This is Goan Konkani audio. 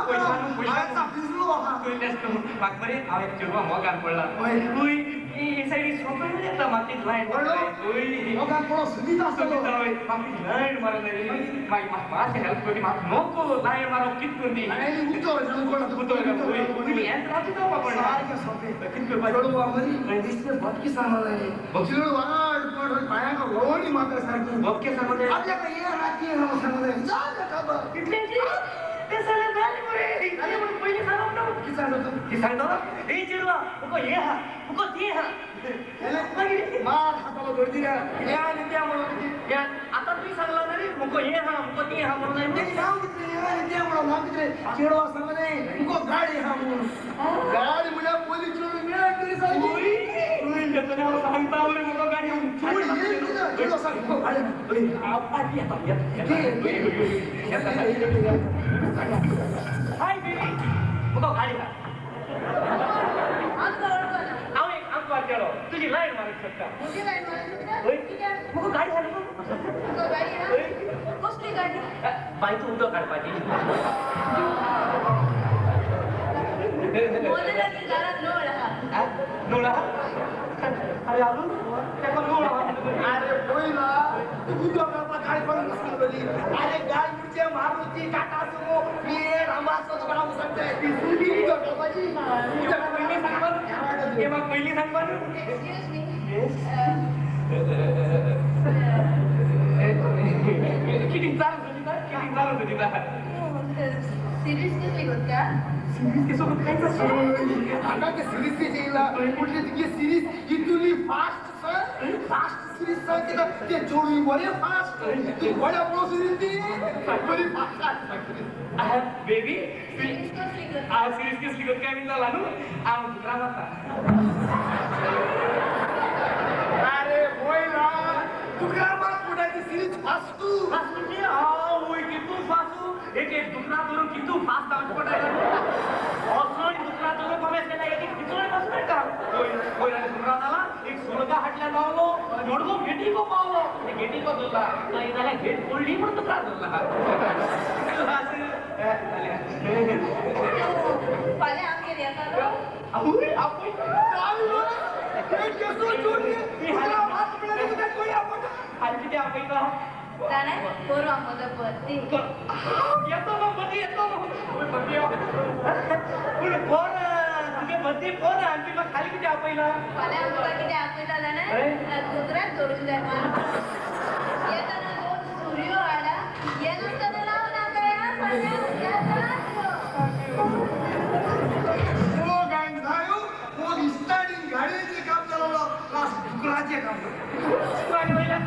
हांवें भिजलो म्हाका मरे हांव एक चेडवा मोगान पडला हे सायडी सोंपें येता म्हाका ती लायन मोगान पडलो सुनीता आसतलो म्हाका ती लायन मारून मागीर म्हाका मातशें हेल्प करती म्हाका नको लायन मारप कितें करून ती हेंच राती जावपा पडला सारकें सोंपें कितें करपाचें चेडवा मरी दिसलें भटकी सांगलें चेडू वाड पड पांयांक लोणी मारता सारकी भटके सांगलें आपल्याक हे राती सांगलें जालें खबर इतलें ते सगळें जालें मरे जालें म्हणून पयलीं सांगप ना कितें सांगता तूं कितें सांगता ए चेडवा तुका हें आहा तुका तें आहा मागीर मार खातालो गर्दी रे हें आनी तें म्हणून हें आतां तुवें सांगलां न्ही मुको हें आहा मुको तें आहा म्हणून तेणी हांव कितलें हें आनी तें म्हणून हांव कितलें चेडवा सांगलें मुको गाडी आहा म्हणून गाडी म्हळ्यार पयलीं चेडूं मेळत तरी सारकी हांव सांगता मरे मुको गाडी चेडवा सांग मुको गाडी हाय बेबी मुको गाडी आहा हांव एक आमकां चेडो तुजी लायन मारूंक शकता म्हजी लायन मारूंक शकता मुको गाडी आहा तुका गाडी आहा कसली गाडी बांयचो उदक काडपाची म्हजे लागीं दारांत नळ आहा नळ आहा अरे आलू तेका नळ आहा अरे पयला तूं उदक काडपाक गाडी कोणाक सांगतली अरे गाय म्हणजे मारुती टाटा सुमो फिएट आंबासो तुका हांव सांगताय उदक काडपाची उदक पयलीं सांगपा न्हू म्हाका पयलीं सांगपा न्हू एक्सक्यूज मी कितें चालू सुजिता कितें चालू सुजिता सिरीज कसली करता सिरीज केसो कांयच आतां ते सिरीज येयला म्हटलें तुगे सिरीज इतली fast sir fast series sir कित्याक ते चेडूं बरें फास्ट तूं बऱ्या पळोवंक सिरीज ती बरी फास्ट बेबी सिरीज कसली करता सिरीज कसली करता काय म्हणटा न्हू हांव दुकरा मारता अरे वयला दुकरा मार पुण्याची सिरीज फास्ट फास्ट म्हणजे आवय कितू फास्ट एक एक दुकरा धरून कितू फास्ट धांवचें पडटा असो दुकरा धरून कमेस केला एक खिचोड पासून मेळटा वयर आनी दुकरा जाला एक सोळगा हाडल्या पावलो मडगो गेटीको पावलो गेटीको धरला थंय जाल्यार गेट पडली म्हणून दुकरा धरला फाल्यां आमगेर येतालो आवय आवय आनी कितें आपयता जाणा करूं हांव म्हजो बर्थडे येतो न्हू बर्थडे येतो न्हू बर्थडे पूण कोण तुगे बर्थडे कोण आनी तुका खाली कितें आपयला फाल्यां आमकां कितें आपयता जाणा कुत्र्याक धरूंक जाय येतना दोन सुरयो हाडा येनासतना राव नाका फाल्यां गाडयेचें काम चलवलं लास्ट डुकराचें काम. वयल्यान